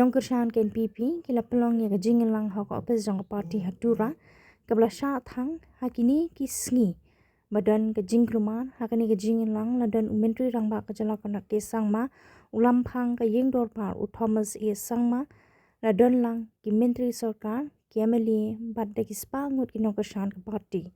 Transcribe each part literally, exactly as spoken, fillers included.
Nongkyrshan ka N P P ki la pynlong ïa ka jingïalang ha ka ophis jong ka party ha Tura, kaba la shah thang ha kine ki sngi. Ba don ka jingkulmar ha kane ka jingïalang, la don u Myntri Rangbah ka jylla Conrad K Sangma, u Lamphang ka ïing dorbar u Thomas A Sangma, la don lang ki Myntri Sorkar, ki M L A bad da ki spah ngut ki nongkyrshan ka party.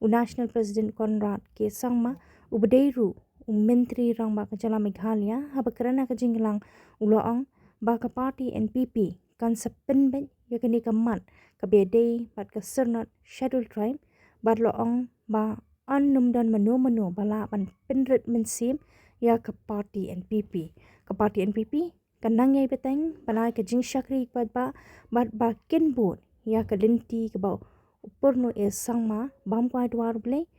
U National President Conrad K Sangma, uba dei ruh u Myntri Rangbah ka jylla Meghalaya, haba kren ha ka jingïalang u la ong ba ka party N P P kan sa pynbeit ïa kane ka mat kaba ïadei bad ka syrnod Scheduled Tribe, bad la ong ba yn nym don mano mano ba lah ban pynrit mynsiem ïa ka party N P P. Ka party N P P kan nang ïai bteng ban ai ka jingshakri ïa ki paidbah bad ba kin bud ïa ka lynti kaba u Purno A Sangma, bam kwai dwar Blei,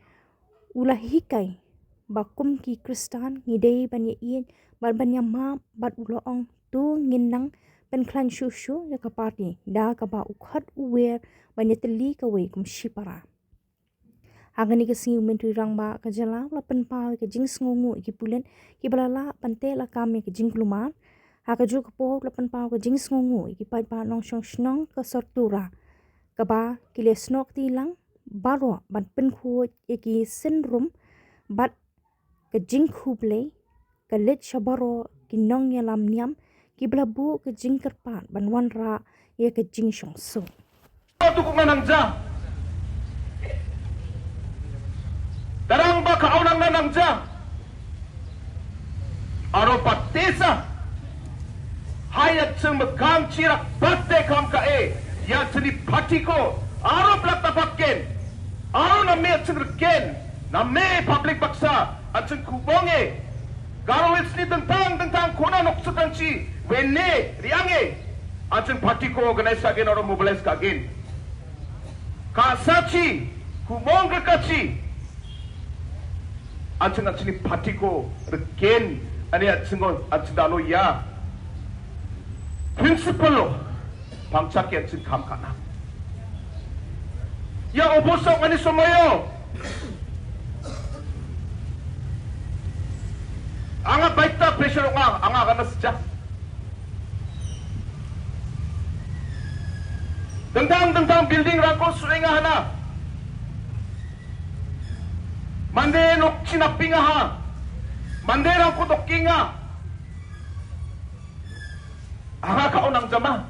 u la hikai ba kum ki Khristan ngi dei ban ïaieit bad ban ïamap, bad u la ong to ngin nang pynkhlaiñ shuh shuh ïa ka party da kaba u khot u wer ban ïatylli kawei kum shipara. Ha kane ka sngi u Myntri Rangbah ka jylla u la pynpaw ïa ka jingsngewnguh ïa ki pulit kiba la lah ban teh lakam ïa ka jingkulmar. Ha kajuh ka por u la pynpaw ïa ka jingsngewnguh ïa ki paidbah nongshong shnong ka sor Tura, kaba ki la snoh kti lang baroh ban pynkhuid ïa ki synrum bad ka jingkhublei ka leit sha baroh ki nongïalam niam kiba la buh ka jingkyrpad ban wanrah ïa ka jingshongsuk. Atu ku ngan nang ja. Tarang ba ka aunang na nang ja. Aro patesa. Hai at seng mekam chirak bate kam ka e. Ya seni patiko. Aro plak tapak ken. Aro na me at seng reken. Na me public baksa. At seng kubonge. Garo wit seni tentang, tentang kona nok sukan chi. Wene, riange. At seng patiko organize again aro mobilize again. Ka sachi, kumong ka kachi. Aching aching patiko reken ani aching aching dalo ya. Principle lo pangchak ya aching kam kana. Ya oboso ani somoyo. Anga baita pressure nga anga kana sejak. Dengdang dengdang building rangko suenga hana. Mande nok chinapinga ha. Mande rangko dokinga. Aha ka onang jama.